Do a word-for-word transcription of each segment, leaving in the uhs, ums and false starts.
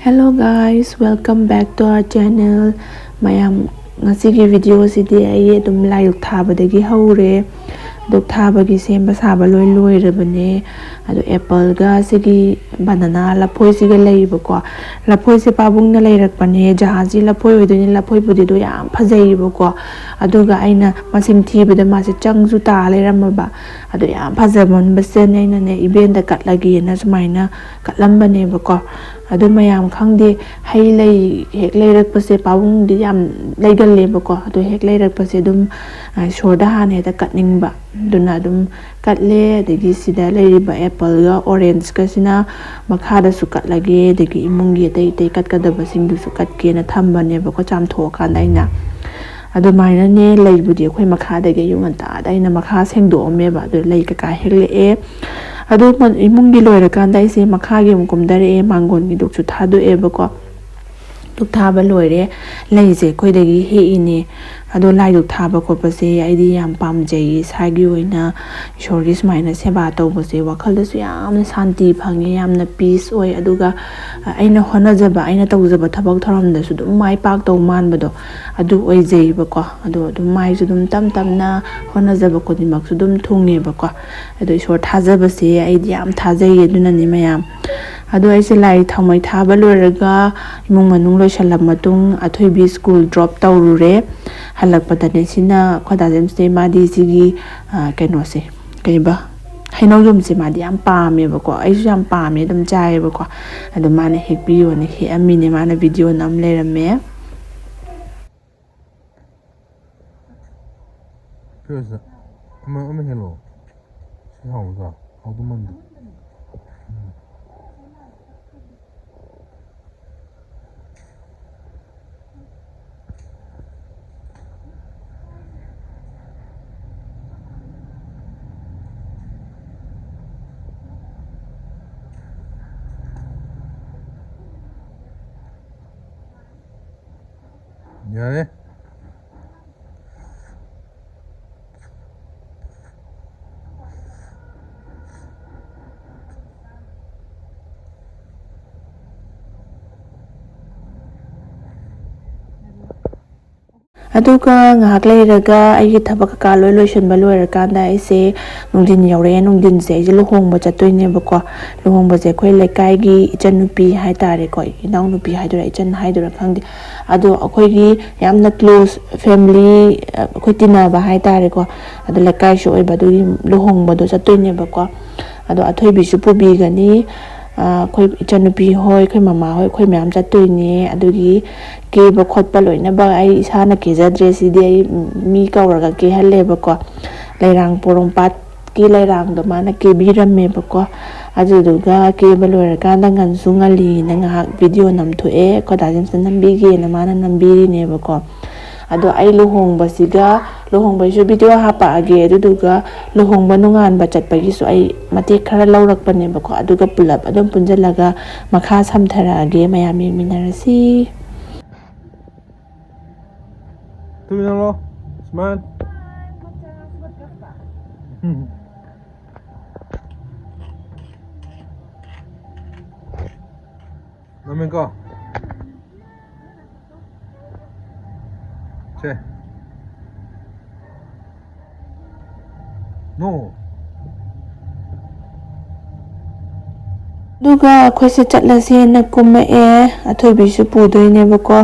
Hello guys, welcome back to our channel. ꯃꯌꯥꯝ, ꯉꯁꯤꯒꯤ ꯚꯤꯗꯤꯑꯣꯁꯤꯗꯤ ꯑꯩ ꯑꯗꯨꯝ ꯂꯥꯏꯗꯨꯛ ꯊꯥꯕꯗꯒꯤ ꯍꯧꯔꯦ꯫ ꯗꯨꯛ ꯊꯥꯕꯒꯤ ꯁꯦꯝꯕ ꯁꯥꯕ ꯂꯣꯏ ꯂꯣꯏꯔꯕꯅꯦ꯫ ꯑꯗꯣ ꯑꯦꯄꯜꯒ ꯁꯤꯒꯤ ꯕꯅꯥꯅꯥ ꯂꯐꯣꯏꯁꯤꯒ ꯂꯩꯌꯦꯕꯀꯣ꯫ ꯂꯐꯣꯏꯁꯦ ꯄꯥꯕꯨꯡꯅ ꯂꯩꯔꯛꯄꯅꯦ꯫ ꯖꯍꯥꯖꯤ ꯂꯐꯣꯏ ꯑꯣꯏꯗꯣꯏꯅꯦ꯫ ꯂꯐꯣꯏꯕꯨꯗꯤ ꯑꯗꯣ ꯌꯥꯝ ꯐꯖꯩꯌꯦꯕꯀꯣ꯫ ꯑꯗꯨꯒ ꯑꯩꯅ ꯃꯁꯤꯡ ꯊꯤꯕꯗ ꯃꯥꯁꯦ ꯆꯪꯁꯨ ꯇꯥ ꯂꯩꯔꯝꯃꯕ꯫ ꯑꯗꯣ ꯌꯥꯝ ꯐꯖꯃꯟꯕꯁꯤꯗꯅꯦ ꯑꯩꯅꯅꯦ ꯏꯕꯦꯟꯗ ꯀꯠꯂꯒꯦꯅ ꯁꯨꯃꯥꯏꯅ ꯀꯠꯂꯝꯕꯅꯦꯕꯀꯣ꯫ ꯑꯗꯨ ꯃꯌꯥꯝ ꯈꯪꯗꯦ, ꯍꯩ ꯂꯩ ꯍꯦꯛ ꯂꯩꯔꯛꯄꯁꯦ ꯄꯥꯕꯨꯡꯗꯤ ꯌꯥꯝ ꯂꯩꯒꯜꯂꯦꯕꯀꯣ꯫ ꯑꯗꯣ ꯍꯦꯛ ꯂꯩꯔꯛꯄꯁꯦ ꯑꯗꯨꯝ, ꯑ, ꯏꯁꯣꯔꯗ ꯍꯥꯟꯅ ꯍꯦꯛꯇ ꯀꯠꯅꯤꯡꯕ꯫ ꯑꯗꯨꯅ ꯑꯗꯨꯝ ꯀꯠꯂꯦ꯫ ꯑꯗꯒꯤ ꯁꯤꯗ ꯂꯩꯔꯤꯕ ꯑꯦꯄꯜꯒ ꯑꯣꯔꯦꯟꯖꯀꯁꯤꯅ ꯃꯈꯥꯗꯁꯨ ꯀꯠꯂꯒꯦ, ꯑꯗꯒꯤ ꯏꯃꯨꯡꯒꯤ ꯑꯇꯩ ꯑꯇꯩ ꯀꯠꯀꯗꯕꯁꯤꯡꯗꯨꯁꯨ ꯀꯠꯀꯦꯅ ꯊꯝꯕꯅꯦꯕꯀꯣ, ꯆꯥꯝꯊꯣꯛꯑꯀꯥꯟꯗ ꯑꯩꯅ꯫ ꯑꯗꯨꯃꯥꯏꯅꯅꯦ, ꯂꯩꯕꯨꯗꯤ ꯑꯩꯈꯣꯏ ꯃꯈꯥꯗꯒꯤ ꯑꯌꯨꯛ ꯉꯟꯇꯥꯗ ꯑꯩꯅ ꯃꯈꯥ ꯁꯦꯡꯗꯣꯛꯑꯝꯃꯦꯕ꯫ ꯑꯗꯨ ꯂꯩ ꯀꯩꯀꯥ ꯍꯦꯛꯂꯛꯑꯦ꯫ ꯑꯗꯨ ꯃ-, ꯏꯃꯨꯡꯒꯤ ꯂꯣꯏꯔꯀꯥꯟꯗ ꯑꯩꯁꯦ ꯃꯈꯥꯒꯤ ꯑꯃꯨꯛ ꯀꯨꯝꯊꯔꯛꯑꯦ, ꯃꯥꯡꯒꯣꯟꯒꯤ ꯗꯨꯛꯁꯨ ꯊꯥꯗꯣꯛꯑꯦꯕꯀꯣ꯫ ꯗꯨꯛ ꯊꯥꯕ ꯂꯣꯏꯔꯦ꯫ ꯂꯩꯁꯦ ꯑꯩꯈꯣꯏꯗꯒꯤ ꯍꯦꯛꯏꯅꯦ꯫ ꯑꯗꯣ ꯂꯥꯏ ꯗꯨꯛ ꯊꯥꯕ ꯈꯣꯠꯄꯁꯦ ꯑꯩꯗꯤ ꯌꯥꯝ ꯄꯥꯝꯖꯩ꯫ ꯏꯁꯥꯒꯤ ꯑꯣꯏꯅ ꯏꯁꯣꯔꯒꯤ ꯁꯨꯃꯥꯏꯅ ꯁꯦꯕꯥ ꯇꯧꯕꯁꯦ ꯋꯥꯈꯜꯗꯁꯨ ꯌꯥꯝꯅ ꯁꯥꯟꯇꯤ ꯐꯪꯉꯦ, ꯌꯥꯝꯅ ꯄꯤꯁ ꯑꯣꯏ꯫ ꯑꯗꯨꯒ ꯑꯩꯅ ꯍꯣꯠꯅꯖꯕ, ꯑꯩꯅ ꯇꯧꯖꯕ ꯊꯕꯛ ꯊꯧꯔꯝꯗꯁꯨ ꯑꯗꯨꯝ ꯃꯥꯏ ꯄꯥꯛꯇꯧ ꯃꯥꯟꯕꯗꯣ ꯑꯗꯨ ꯑꯣꯏꯖꯩꯕꯀꯣ꯫ ꯑꯗꯣ ꯑꯗꯨꯝ ꯃꯥꯏꯁꯨ ꯑꯗꯨꯝ ꯇꯞ ꯇꯞꯅ ꯍꯣꯠꯅꯖꯕ ꯈꯨꯗꯤꯡꯃꯛꯁꯨ ꯑꯗꯨꯝ ꯊꯨꯡꯉꯦꯕꯀꯣ꯫ ꯑꯗꯣ ꯏꯁꯣꯔ ꯊꯥꯖꯕꯁꯦ ꯑꯩꯗꯤ ꯌꯥꯝ ꯊꯥꯖꯩꯌꯦ꯫ ꯑꯗꯨꯅꯅꯦ ꯃꯌꯥꯝ꯫ ꯑꯗꯣ ꯑꯩꯁꯦ ꯂꯥꯏ ꯊꯥꯎꯃꯩ ꯊꯥꯕ ꯂꯣꯏꯔꯒ ꯏꯃꯨꯡ ꯃꯅꯨꯡ ꯂꯣꯏꯁꯜꯂ ꯃꯇꯨꯡ ꯑꯊꯣꯏꯕꯤ ꯁ꯭ꯀꯨꯜ ꯗ꯭ꯔꯣꯞ ꯇꯧꯔꯨꯔꯦ꯫ ꯍꯜꯂꯛꯄꯗꯅꯦ ꯁꯤꯅ ꯑꯩꯈꯣꯏ ꯗꯥ ꯖꯦꯝꯁꯇꯤ ꯃꯥꯗꯤ ꯁꯤꯒꯤ, ꯑ, ꯀꯩꯅꯣꯁꯦ, ꯀꯩꯕ, ꯍꯩꯅꯧ ꯌꯣꯝꯁꯦ ꯃꯥꯗꯤ ꯌꯥꯝ ꯄꯥꯝꯃꯦꯕꯀꯣ꯫ ꯑꯩꯁꯨ ꯌꯥꯝ ꯄꯥꯝꯃꯦ, ꯑꯗꯨꯝ ꯆꯥꯏꯌꯦꯕꯀꯣ꯫ ꯑꯗꯣ ꯃꯥꯅ ꯍꯦꯛꯄꯤꯌꯣꯅ ꯍꯦꯛꯑꯝꯃꯤꯅꯦ, ꯃꯥꯅ ꯚꯤꯗꯤꯑꯣ ꯅꯝ ꯂꯩꯔꯝꯃꯦ꯫ ꯐꯤꯔꯣꯖꯇ ꯑꯃ, ꯑꯃ ꯍꯦꯜꯂꯣ꯫ ꯁꯤ ꯍꯥꯎꯒꯗ꯭ꯔꯣ? ꯍꯥꯎꯗꯧ ꯃꯥꯟꯗꯦ꯫ ꯎꯝ꯫ ꯌꯥꯔꯦ꯫ ꯑꯗꯨꯒ ꯉꯥꯏꯍꯥꯛ ꯂꯩꯔꯒ ꯑꯩꯒꯤ ꯊꯕꯛ ꯀꯩꯀꯥ ꯂꯣꯏ ꯂꯣꯏꯁꯤꯟꯕ ꯂꯣꯏꯔꯀꯥꯟꯗ ꯑꯩꯁꯦ ꯅꯨꯡꯊꯤꯟ ꯌꯧꯔꯛꯑꯦ꯫ ꯅꯨꯡꯊꯤꯟꯁꯦ ꯑꯩꯁꯦ ꯂꯨꯍꯣꯡꯕ ꯆꯠꯇꯣꯏꯅꯦꯕꯀꯣ꯫ ꯂꯨꯍꯣꯡꯕꯁꯦ ꯑꯩꯈꯣꯏ ꯂꯩꯀꯥꯏꯒꯤ ꯏꯆꯟꯅꯨꯄꯤ ꯍꯥꯏꯇꯥꯔꯦꯀꯣ, ꯏꯅꯥꯎꯅꯨꯄꯤ ꯍꯥꯏꯗꯣꯏꯔꯥ, ꯏꯆꯟ ꯍꯥꯏꯗꯣꯏꯔꯥ ꯈꯪꯗꯦ, ꯑꯗꯣ ꯑꯩꯈꯣꯏꯒꯤ ꯌꯥꯝꯅ close family, ꯑꯩꯈꯣꯏ ꯇꯤꯟꯅꯕ ꯍꯥꯏꯇꯥꯔꯦꯀꯣ, ꯑꯗꯣ ꯂꯩꯀꯥꯏꯁꯨ ꯑꯣꯏꯕ, ꯑꯗꯨꯒꯤ ꯂꯨꯍꯣꯡꯕꯗꯣ ꯆꯠꯇꯣꯏꯅꯦꯕꯀꯣ꯫ ꯑꯗꯣ ꯑꯊꯣꯏꯕꯤꯁꯨ ꯄꯨꯕꯤꯒꯅꯤ꯫ ꯑ, ꯑꯩꯈꯣꯏ ꯏꯆꯟꯅꯨꯄꯤ ꯍꯣꯏ, ꯑꯩꯈꯣꯏ ꯃꯃꯥ ꯍꯣꯏ, ꯑꯩꯈꯣꯏ ꯃꯌꯥꯝ ꯆꯠꯇꯣꯏꯅꯦ꯫ ꯑꯗꯨꯒꯤ ꯀꯦꯕ ꯈꯣꯠꯄ ꯂꯣꯏꯅꯃꯛ ꯑꯩ ꯏꯁꯥꯅ ꯀꯦꯖꯗ꯭ꯔꯦ꯫ ꯁꯤꯗꯤ ꯑꯩ ꯃꯤ ꯀꯧꯔꯒ ꯀꯦꯍꯜꯂꯦꯕꯀꯣ꯫ ꯂꯩꯔꯥꯡ ꯄꯣꯔꯣꯝꯄꯥꯠꯀꯤ ꯂꯩꯔꯥꯡꯗꯣ ꯃꯥꯅ ꯀꯦꯕꯤꯔꯝꯃꯦꯕꯀꯣ꯫ ꯑꯗꯨꯗꯨꯒ ꯀꯦꯕ ꯂꯣꯏꯔꯀꯥꯟꯗ ꯉꯟꯁꯨ ꯉꯜꯂꯤꯅ ꯉꯥꯏꯍꯥꯛ video ꯅꯝꯊꯣꯛꯑꯦ꯫ ꯑꯩꯈꯣꯏ ꯗꯥ ꯖꯦꯝꯁꯅ ꯅꯝꯕꯤꯒꯦꯅ ꯃꯥꯅ ꯅꯝꯕꯤꯔꯤꯅꯦꯕꯀꯣ꯫ ꯑꯗꯣ ꯑꯩ ꯂꯨꯍꯣꯡꯕꯁꯤꯒ, ꯂꯨꯍꯣꯡꯕꯩꯁꯨ video ꯍꯥꯄꯛꯑꯒꯦ꯫ ꯑꯗꯨꯗꯨꯒ ꯂꯨꯍꯣꯡꯕ ꯅꯣꯡꯉꯥꯟꯕ ꯆꯠꯄꯒꯤꯁꯨ ꯑꯩ ꯃꯇꯦꯛ ꯈꯔ ꯂꯧꯔꯛꯄꯅꯦꯕꯀꯣ꯫ ꯑꯗꯨꯒ ꯄꯨꯂꯞ ꯑꯗꯨꯝ ꯄꯨꯟꯁꯤꯜꯂꯒ ꯃꯈꯥ ꯁꯝꯊꯔꯛꯑꯒꯦ, ꯃꯌꯥꯝ ꯌꯦꯡꯃꯤꯟꯅꯔꯁꯤ꯫ ꯊꯨꯅ ꯂꯥꯛꯑꯣ, ꯁꯨꯃꯥꯏꯅ꯫ ꯅꯝꯃꯦꯀꯣ꯫ ꯁꯦ꯫ No꯫ ꯑꯗꯨꯒ ꯑꯩꯈꯣꯏꯁꯦ ꯆꯠꯂꯁꯦꯅ ꯀꯨꯝꯃꯛꯑꯦ꯫ ꯑꯊꯣꯏꯕꯤꯁꯨ ꯄꯨꯗꯣꯏꯅꯦꯕꯀꯣ꯫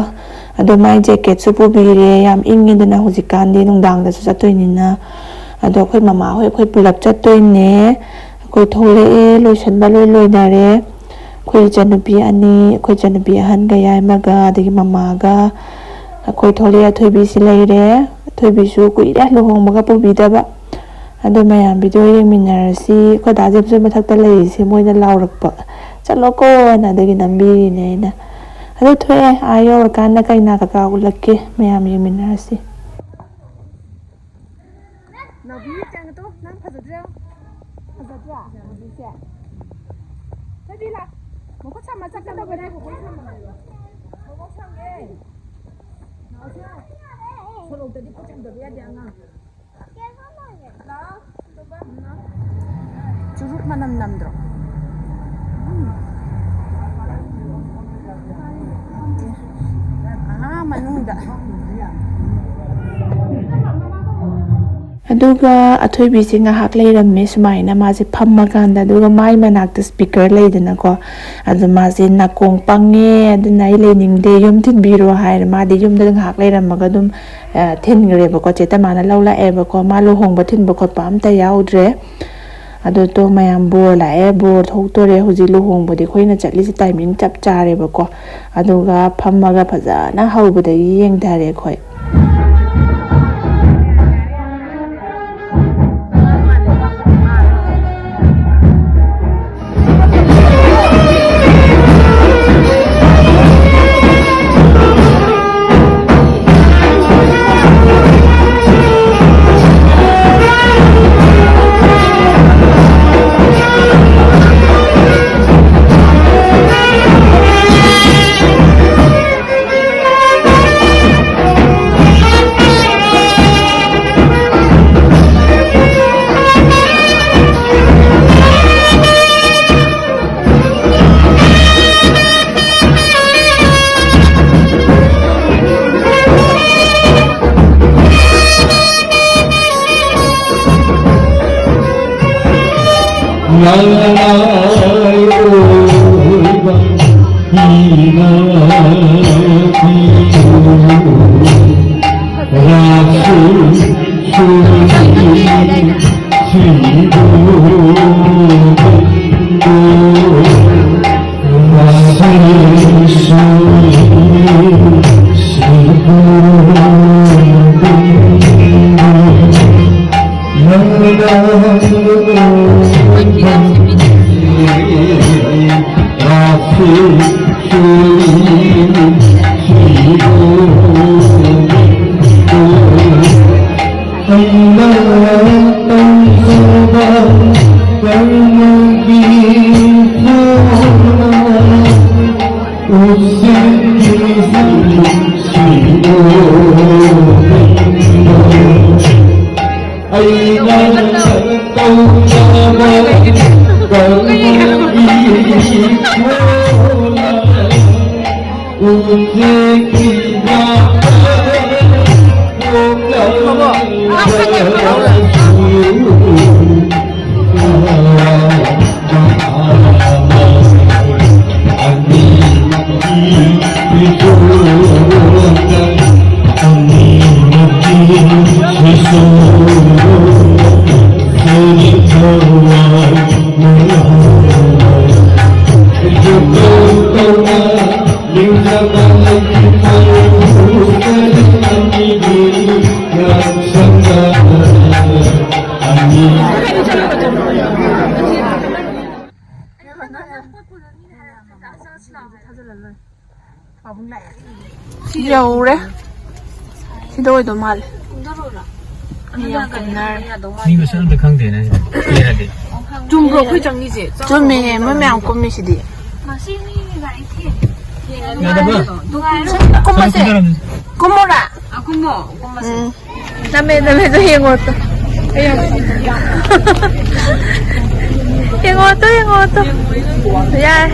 ꯑꯗꯣ ꯃꯥꯏ jacketꯁꯨ ꯄꯨꯕꯤꯔꯦ꯫ ꯌꯥꯝ ꯏꯪꯉꯤꯗꯅ ꯍꯧꯖꯤꯛꯀꯥꯟꯗꯤ, ꯅꯨꯡꯗꯥꯡꯗꯁꯨ ꯆꯠꯇꯣꯏꯅꯤꯅ꯫ ꯑꯗꯣ ꯑꯩꯈꯣꯏ ꯃꯃꯥ ꯍꯣꯏ ꯑꯩꯈꯣꯏ ꯄꯨꯂꯞ ꯆꯠꯇꯣꯏꯅꯦ꯫ ꯑꯩꯈꯣꯏ ꯊꯣꯛꯂꯛꯑꯦ, ꯂꯣꯏꯁꯟꯕ ꯂꯣꯏ ꯂꯣꯏꯅꯔꯦ꯫ ꯑꯩꯈꯣꯏ ꯏꯆꯟꯅꯨꯄꯤ ꯑꯅꯤ, ꯑꯩꯈꯣꯏ ꯏꯆꯟꯅꯨꯄꯤ ꯑꯍꯟꯒ ꯌꯥꯏꯃꯒ, ꯑꯗꯒꯤ ꯃꯃꯥꯒ꯫ ꯑꯩꯈꯣꯏ ꯊꯣꯛꯂꯛꯑꯦ꯫ ꯑꯊꯣꯏꯕꯤꯁꯤ ꯂꯩꯔꯦ꯫ ꯑꯊꯣꯏꯕꯤꯁꯨ ꯀꯨꯏꯔꯦ ꯂꯨꯍꯣꯡꯕꯒ ꯄꯨꯕꯤꯗꯕ꯫ ꯑꯗꯣ ꯃꯌꯥꯝ video ꯌꯦꯡꯃꯤꯟꯅꯔꯁꯤ꯫ ꯑꯩꯈꯣꯏ ꯗꯥ ꯖꯦꯝꯁꯁꯨ ꯃꯊꯛꯇ ꯂꯩꯔꯤꯁꯦ, ꯃꯣꯏꯅ ꯂꯥꯎꯔꯛꯄ, "ꯆꯠꯂꯣꯀꯣꯅ", ꯑꯗꯒꯤ ꯅꯝꯕꯤꯔꯤꯅꯦ ꯑꯩꯅ꯫ ꯑꯗꯣ ꯊꯣꯛꯑꯦ, ꯑꯥ ꯌꯧꯔꯀꯥꯟꯗ ꯀꯩꯅꯥ ꯀꯀꯥ ꯎꯠꯂꯛꯀꯦ, ꯃꯌꯥꯝ ꯌꯦꯡꯃꯤꯟꯅꯔꯁꯤ꯫ ꯅꯥꯎꯕꯤ, ꯆꯪꯉꯇꯣ, ꯅꯪ ꯐꯖꯗ꯭ꯔꯣ? ꯐꯖꯗ꯭ꯔꯣ ꯅꯥꯎꯕꯤꯁꯦ? ꯊꯣꯏꯕꯤ, ꯂꯥꯎ꯫ ꯃꯈꯨꯠ ꯁꯝꯃ ꯆꯠꯀꯗꯕꯅꯦ꯫ ꯃꯈꯨꯠ ꯁꯝꯃ꯫ ꯃꯈꯨꯠ ꯁꯝꯒꯦ꯫ ꯂꯥꯎꯁꯦ꯫ ꯁꯣꯔꯣꯛꯇꯗꯤ ꯈꯨꯠ ꯁꯝꯗꯕ ꯌꯥꯗꯦ ꯑꯉꯥꯡ꯫ ꯂꯥꯎ꯫ ꯆꯨꯔꯨꯞ ꯃꯅꯝ ꯅꯝꯗ꯭ꯔꯣ? ꯎꯝ꯫ ꯑꯥ, ꯃꯅꯨꯡꯗ꯫ ꯑꯗꯨꯒ ꯑꯊꯣꯏꯕꯤꯁꯦ ꯉꯥꯏꯍꯥꯛ ꯂꯩꯔꯝꯃꯦ ꯁꯨꯃꯥꯏꯅ, ꯃꯥꯁꯦ ꯐꯝꯃꯀꯥꯟꯗ, ꯑꯗꯨꯒ ꯃꯥꯏ ꯃꯅꯥꯛꯇ ꯁ꯭ꯄꯤꯀꯔ ꯂꯩꯗꯅꯀꯣ, ꯑꯗꯨ ꯃꯥꯁꯦ "ꯅꯥꯀꯣꯡ ꯄꯪꯉꯦ, ꯑꯗꯨꯅ ꯑꯩ ꯂꯩꯅꯤꯡꯗꯦ, ꯌꯨꯝ ꯊꯤꯟꯕꯤꯔꯣ" ꯍꯥꯏꯔꯦ꯫ ꯃꯥꯗꯤ ꯌꯨꯝꯗ ꯉꯥꯏꯍꯥꯛ ꯂꯩꯔꯝꯃꯒ ꯑꯗꯨꯝ, ꯑ, ꯊꯤꯟꯈ꯭ꯔꯦꯕꯀꯣ꯫ ꯆꯦ ꯇꯃꯥꯅ ꯂꯧ ꯂꯥꯛꯑꯦꯕꯀꯣ꯫ ꯃꯥ ꯂꯨꯍꯣꯡꯕ ꯊꯤꯟꯕ ꯈꯣꯠꯄ ꯑꯝꯇ ꯌꯥꯎꯗ꯭ꯔꯦ꯫ ꯑꯗꯣ ꯇꯣ ꯃꯌꯥꯝ, ꯕꯣꯔ ꯂꯥꯛꯑꯦ, ꯕꯣꯔ ꯊꯣꯛꯇꯣꯔꯦ꯫ ꯍꯧꯖꯤꯛ ꯂꯨꯍꯣꯡꯕꯗꯤ ꯑꯩꯈꯣꯏꯅ ꯆꯠꯂꯤꯁꯦ ꯇꯥꯏꯃꯤꯡ ꯆꯞ ꯆꯥꯔꯦꯕꯀꯣ꯫ ꯑꯗꯨꯒ ꯐꯝꯃꯒ ꯐꯖꯅ ꯍꯧꯕꯗꯒꯤ ꯌꯦꯡꯊꯔꯦ ꯑꯩꯈꯣꯏ꯫ ꯌꯧꯔꯦ꯫ ꯁꯤꯗ ꯑꯣꯏꯗꯧ ꯃꯥꯜꯂꯦ꯫ ꯃꯤ ꯌꯥꯝ ꯀꯨꯝꯅꯔꯦ꯫ ꯃꯤ ꯃꯁꯛ ꯑꯝꯇ ꯈꯪꯗꯦꯅꯦ꯫ ꯀꯦꯔꯗꯤ꯫ ꯆꯨꯝꯕ꯭ꯔꯣ ꯑꯩꯈꯣꯏ ꯆꯪꯉꯤꯁꯦ? ꯆꯨꯝꯃꯦꯍꯦ, ꯃꯣꯏ ꯃꯌꯥꯝ ꯀꯨꯝꯃꯤꯁꯤꯗꯤ꯫ ꯌꯥꯗꯕ꯭ꯔꯣ? ꯀꯨꯝꯃꯁꯦ꯫ ꯀꯨꯝꯃꯣꯔꯥ? ꯎꯝ꯫ ꯅꯝꯃꯦ, ꯅꯝꯃꯦ, ꯑꯗꯨ ꯌꯦꯡꯉꯣ ꯇꯨ꯫ ꯑꯩ ꯌꯥꯝ ꯌꯦꯡꯉꯣ ꯇꯨ, ꯌꯦꯡꯉꯣ ꯇꯨ꯫ ꯌꯥꯔꯦ꯫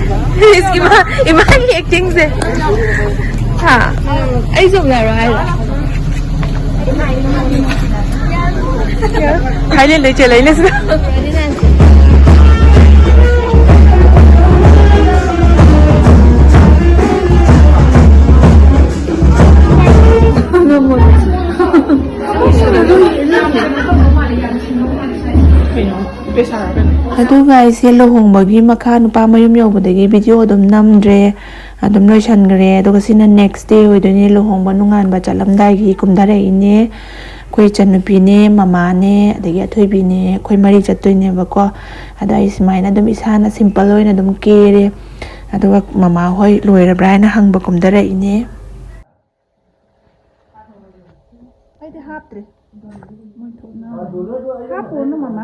ꯏꯃꯥ, ꯏꯃꯥꯒꯤ actingꯁꯦ꯫ ꯍꯥ? ꯑꯩꯁꯨ ꯑꯃꯨꯛ ꯌꯥꯎꯔꯣ ꯍꯥꯏꯔꯣ? ꯊꯥꯏꯂꯦꯟꯗꯩ ꯆꯦꯜꯂꯛꯏꯅꯦ ꯁꯤꯗ꯫ ꯑꯗꯨꯒ ꯑꯩꯁꯦ ꯂꯨꯍꯣꯡꯕꯒꯤ ꯃꯈꯥ ꯅꯨꯄꯥ ꯃꯌꯨꯝ ꯌꯧꯕꯗꯒꯤ video ꯑꯗꯨꯝ ꯅꯝꯗ꯭ꯔꯦ, ꯑꯗꯨꯝ ꯂꯣꯏꯁꯟꯈ꯭ꯔꯦ꯫ ꯑꯗꯨꯒ ꯁꯤꯅ next day ꯑꯣꯏꯗꯣꯏꯅꯦ, ꯂꯨꯍꯣꯡꯕ ꯅꯣꯡꯉꯥꯟꯕ ꯆꯠꯂꯝꯗꯥꯏꯒꯤ ꯀꯨꯝꯊꯔꯛꯏꯅꯦ꯫ ꯑꯩꯈꯣꯏ ꯏꯆꯟꯅꯨꯄꯤꯅꯦ, ꯃꯃꯥꯅꯦ, ꯑꯗꯒꯤ ꯑꯊꯣꯏꯕꯤꯅꯦ, ꯑꯩꯈꯣꯏ ꯃꯔꯤ ꯆꯠꯇꯣꯏꯅꯦꯕꯀꯣ꯫ ꯑꯗ ꯑꯩ ꯁꯨꯃꯥꯏꯅ ꯑꯗꯨꯝ ꯏꯁꯥꯅ simple ꯑꯣꯏꯅ ꯑꯗꯨꯝ ꯀꯦꯔꯦ꯫ ꯑꯗꯨꯒ ꯃꯃꯥ ꯍꯣꯏ ꯂꯣꯏꯔꯕ꯭ꯔꯥ ꯍꯥꯏꯅ ꯍꯪꯕ ꯀꯨꯝꯊꯔꯛꯏꯅꯦ꯫ ꯑꯩꯗꯤ ꯍꯥꯞꯇ꯭ꯔꯦ꯫ ꯃꯣꯏ ꯊꯣꯛꯅ ꯍꯥꯞꯄꯣꯅ ꯃꯃꯥ꯫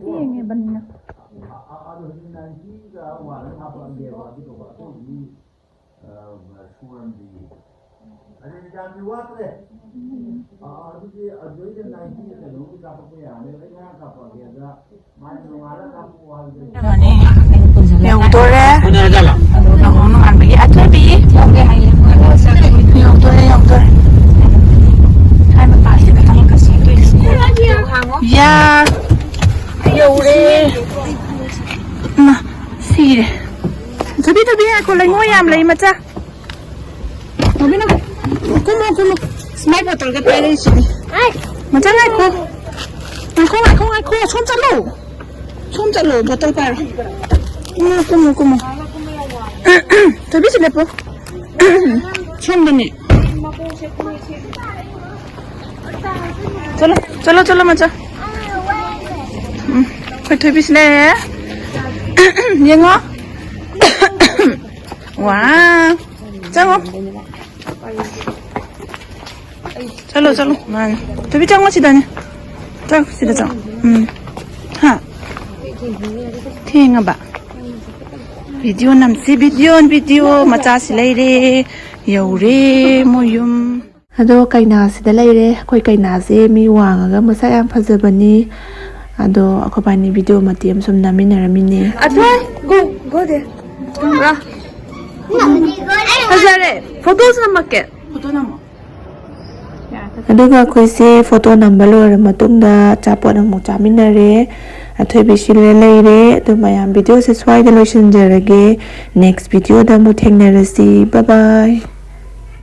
ꯊꯦꯡꯉꯦꯕꯅꯤꯅ꯫ ꯌꯧꯗꯣꯔꯦ꯫ ꯂꯨꯍꯣꯡ ꯅꯣꯡꯉꯥꯟꯕꯒꯤ ꯑꯊꯣꯏꯕꯤ꯫ ꯌꯧꯗꯣꯔꯦ, ꯌꯧꯗꯣꯔꯦ꯫ ꯌꯥ, ꯌꯧꯔꯦ꯫ ꯏꯃꯥ, ꯁꯤꯔꯦ꯫ ꯊꯣꯏꯕꯤ, ꯊꯣꯏꯕꯤ, ꯉꯥꯏꯈꯣ, ꯂꯩꯉꯣꯏ ꯌꯥꯝ ꯂꯩ, ꯃꯆꯥ꯫ ꯀꯨꯝꯃꯣ, ꯀꯨꯝꯃꯣ꯫ ꯃꯥꯏ ꯕꯣꯇꯜꯒ ꯄꯥꯏꯔꯛꯏꯁꯤꯗꯤ꯫ ꯃꯆꯥ ꯉꯥꯏꯈꯣ꯫ ꯉꯥꯏꯈꯣ, ꯉꯥꯏꯈꯣ, ꯉꯥꯏꯈꯣ꯫ ꯁꯣꯝ ꯆꯠꯂꯣ꯫ ꯁꯣꯝ ꯆꯠꯂꯣ, ꯕꯣꯇꯜ ꯄꯥꯏꯔꯣ꯫ ꯀꯨꯝꯃꯣ, ꯀꯨꯝꯃꯣ, ꯀꯨꯝꯃꯣ꯫ ꯊꯣꯏꯕꯤꯁꯨ ꯂꯦꯞꯄꯣ꯫ ꯁꯣꯝꯗꯅꯦ꯫ ꯆꯠꯂꯣ, ꯆꯠꯂꯣ, ꯆꯠꯂꯣ, ꯃꯆꯥ꯫ ꯎꯝ, ꯑꯩꯈꯣꯏ ꯊꯣꯏꯕꯤꯁꯨ ꯂꯩꯔꯦ꯫ ꯌꯦꯡꯉꯣ꯫ ꯋꯥ꯫ ꯆꯪꯉꯣ꯫ ꯆꯠꯂꯣ, ꯆꯠꯂꯣ꯫ ꯃꯥꯅꯦ꯫ ꯊꯣꯏꯕꯤ, ꯆꯪꯉꯣ ꯁꯤꯗꯅꯦ꯫ ꯆꯪ, ꯁꯤꯗ ꯆꯪꯉꯣ꯫ ꯎꯝ꯫ ꯍꯥ? ꯊꯦꯡꯉꯕ? ꯚꯤꯗꯤꯑꯣ ꯅꯝꯁꯤ, ꯚꯤꯗꯤꯑꯣ, ꯚꯤꯗꯤꯑꯣ꯫ ꯃꯆꯥꯁꯤ ꯂꯩꯔꯦ꯫ ꯌꯧꯔꯦ ꯃꯣꯏ ꯌꯨꯝ꯫ ꯑꯗꯣ ꯀꯩꯅꯥꯁꯤꯗ ꯂꯩꯔꯦ꯫ ꯑꯩꯈꯣꯏ ꯀꯩꯅꯥꯁꯦ ꯃꯤ ꯋꯥꯡꯉꯒ ꯃꯁꯛ ꯌꯥꯝ ꯐꯖꯕꯅꯤ꯫ ꯑꯗꯣ ꯑꯩꯈꯣꯏꯕꯥꯅꯤ ꯚꯤꯗꯤꯑꯣ ꯃꯇꯦꯛ ꯑꯃ ꯁꯨꯝ ꯅꯝꯃꯤꯟꯅꯔꯝꯃꯤꯅꯦ꯫ ꯑꯊꯣꯏ, go, go there. ꯐꯖꯔꯦ꯫ ꯐꯣꯇꯣꯁꯨ ꯅꯝꯃꯛꯀꯦ꯫ ꯑꯗꯨꯒ ꯑꯩꯈꯣꯏꯁꯦ ꯐꯣꯇꯣ ꯅꯝꯕ ꯂꯣꯏꯔ ꯃꯇꯨꯡꯗ ꯑꯆꯥꯄꯣꯠ ꯑꯃꯨꯛ ꯆꯥꯃꯤꯟꯅꯔꯦ꯫ ꯑꯊꯣꯏꯕꯤꯁꯨ ꯂꯣꯏ ꯂꯩꯔꯦ꯫ ꯑꯗꯨ ꯃꯌꯥꯝ, ꯚꯤꯗꯤꯑꯣꯁꯦ ꯁ꯭ꯋꯥꯏꯗ ꯂꯣꯏꯁꯤꯟꯖꯔꯒꯦ꯫ ꯅꯦꯛꯁ ꯚꯤꯗꯤꯑꯣꯗ ꯑꯃꯨꯛ ꯊꯦꯡꯅꯔꯁꯤ꯫ ꯕꯥꯏ ꯕꯥꯏ꯫